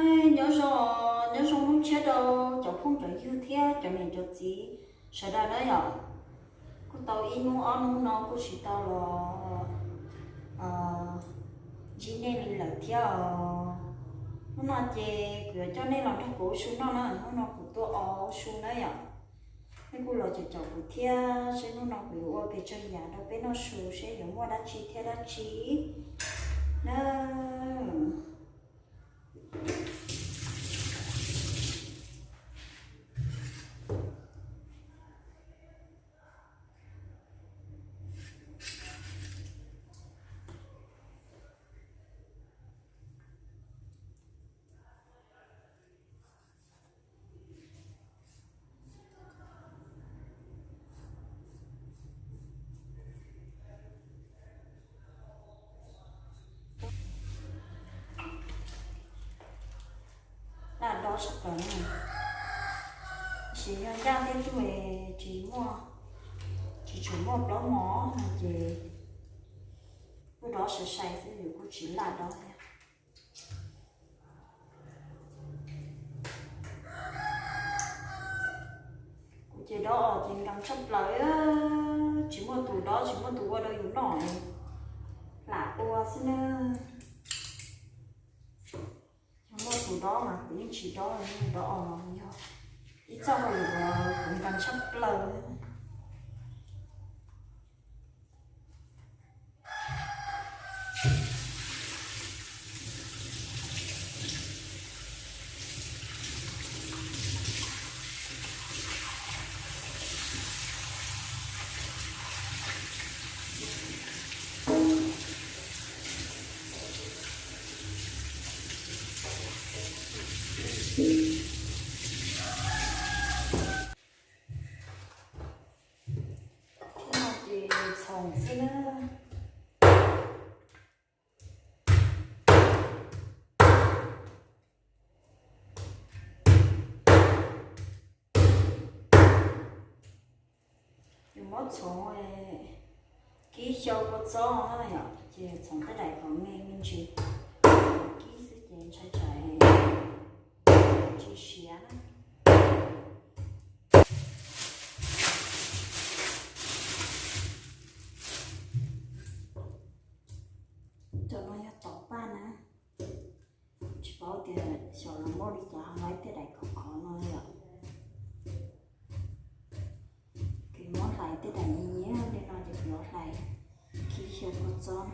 Nyob zoo, nyob zoo hnub tshiab rau cov phooj cov ywg thiab cov niam cov txiv sawv daws na yom. Kuj tau ib hnub ob hnub no kuj tsis tau los ntsib nej li lawm thiab os. Hnub no ces kuv yuav coj nej los nrog kuv ua su noj na, hnub no kuv tuaj ua su na yom. Nej kuj los caum caum kuv thiab seb hnub no kuv yuav ua pes tsawg yam rau peb noj su seb yuav muaj dab tsi thiab dab tsi na. Laj dob tshaj plaws na. Tab sis yog ncaj tej tug tsis muaj, tsis tshua muaj plaub mov no ces kuj dob sai sai xwb, yus kuj tsis laj dob thiab. Kuv ces dob os ces nkees tshaj plaws, tsis muaj tus dob tsis muaj tus ua rau yus noj, lam ua xwb na. Yog muaj tus dob mas kuv yeej tsis dob, dob os yog ib txoj hauj lwm kuv nkees tshaj plaws. Thiab no ces txhoov xwb na. Yus muab txhoov kib xyaw kua txob na yom, ces txhoov tej daim kom me me ntsis, kib xwb ces ntshai tsam tsis siav na. Cov no yog tom paj na. Tsis paub tias xyaum los muaj li cas, hlais tej daim khov khov no yom. Kuv muab hlais tej daim nyiam nyiam li no ces kuv yuav hlais kib xyaw kua txob.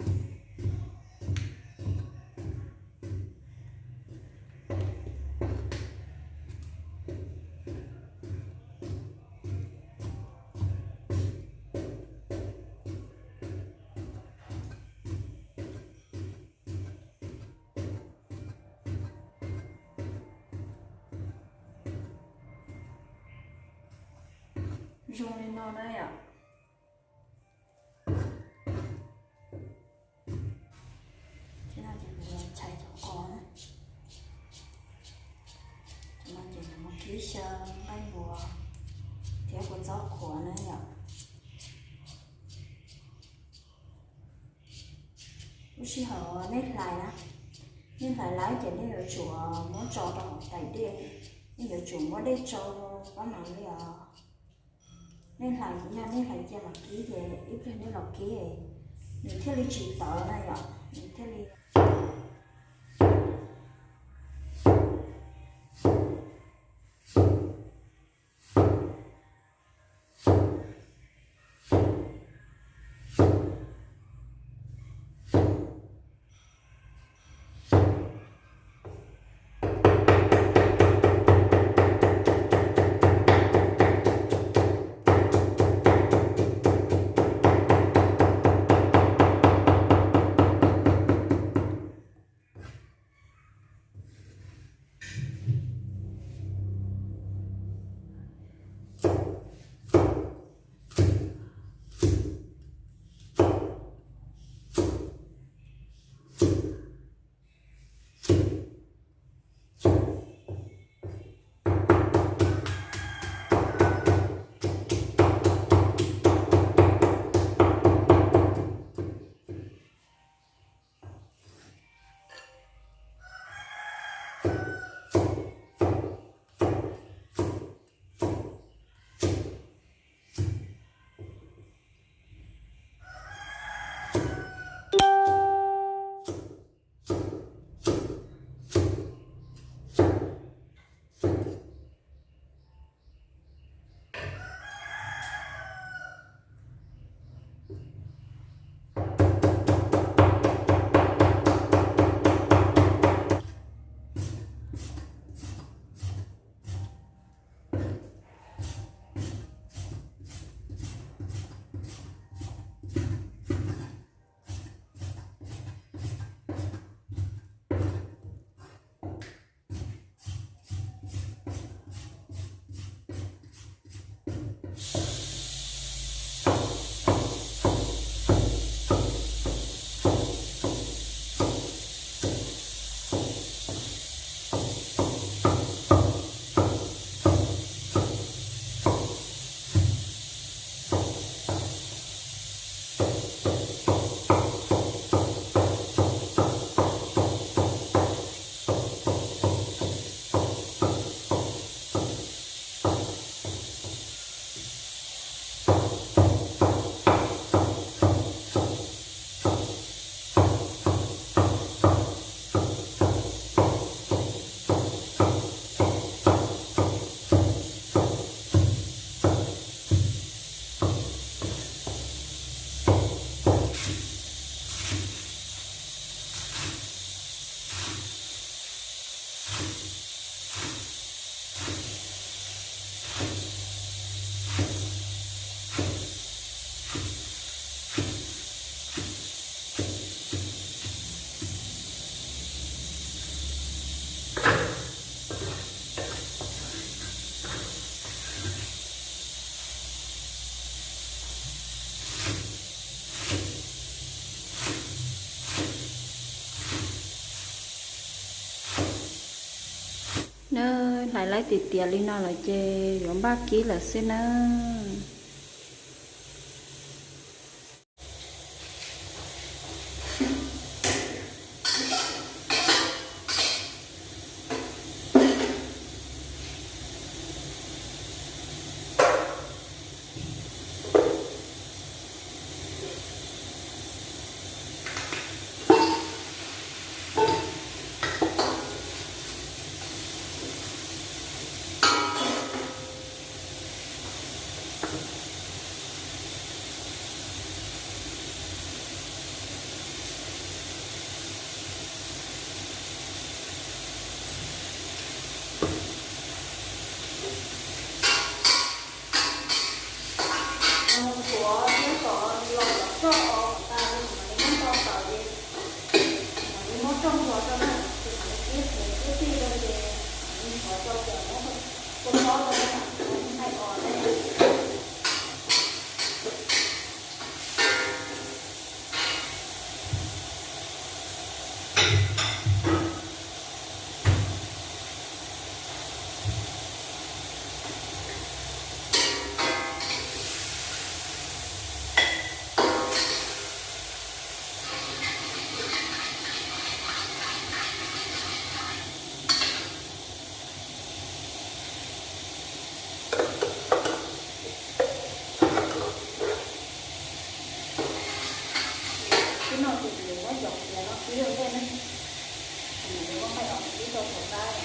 Zoo li no na yom. Ces no ces kuv yuav tshais cov qos na. Ces no ces kuv muab kib xyaw nqaij npua thiab kua txob qhuav na yom. Lub sij hawm nej hlais na, nej hlais lawm ces nej yuav tsum muab tso rau hauv tais dej, nej yuav tsum muab dej tsau pab mas li os. Nej hlais, yog nej hlais cia mas kib ces ib pliag nej los kib, nws thiaj li tsis tawv na yom, nws thiaj li Nawb, hlais laib tiag tiag li no lawm ces yuav npaj kib lawm xwb nawb. Ntxuav thiab kom los tom txoj os kom tas li mam li muab ntau tawm ces mam li muab rau hluas rau na, ces mam li kib qhev kib tij rau ces mam li ntxuav rau ces muab kua txob rau na, mam li nqaij os na. Twb no ces kuv yuav muab cov qhiav no kib ua ntej ne, kuv yuav muab nqaij os kib rau hauv qab.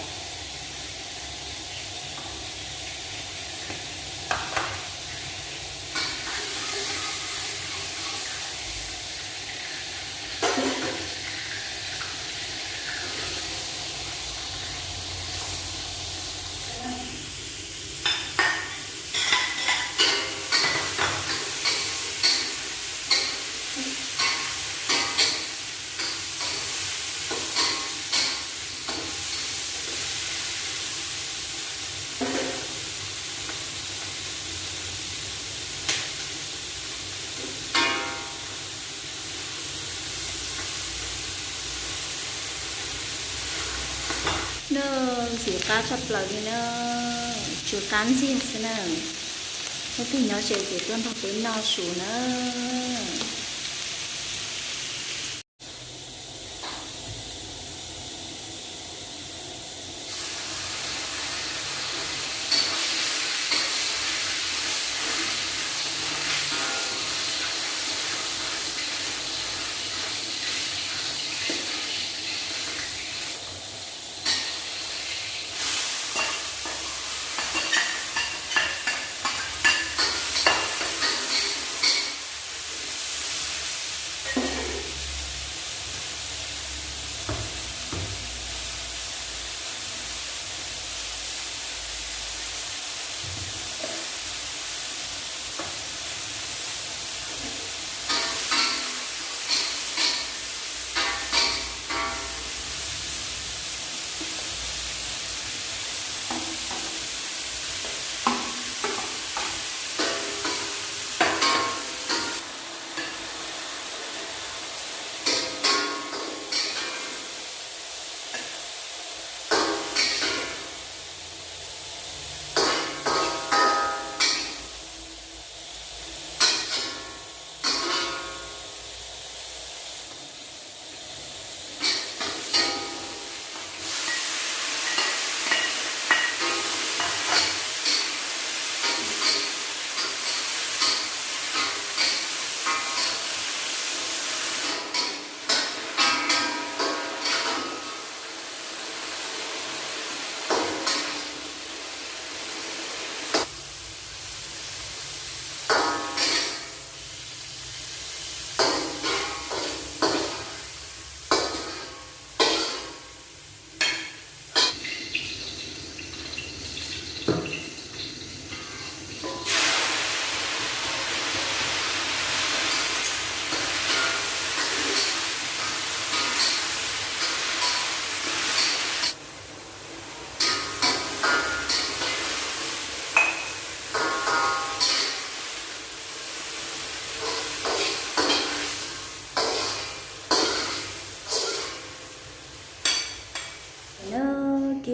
Nawb, ntxim qab tshaj plaws li na, tsw qab ntxiag xwb na. Leej twg nyob ze ces tuaj nrog peb noj su nawb.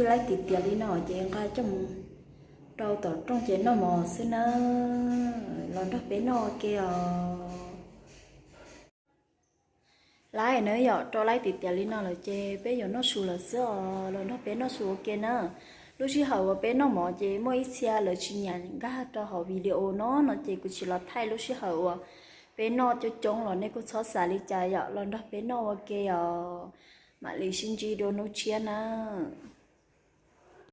Laib tiag tiag li no ces nqa coj mus rau tom rooj ces noj mov xwb na. Los nrog peb noj ua ke os. Laib na yom, rau laib tiag tiag li no lawm ces peb yuav noj su lawm xwb os, los nrog peb noj su ua ke na. Lub sij hawm uas peb noj mov ces muaj ib txhia lawv tsis nyiam nkag rau hauv video no no ces kuv tsis los thaij lub sij hawm uas peb noj coob coob los nej kuj txhob xav li cas yom, los nrog peb noj ua ke os. Mam li sib ntsib dua hnub tshiab na.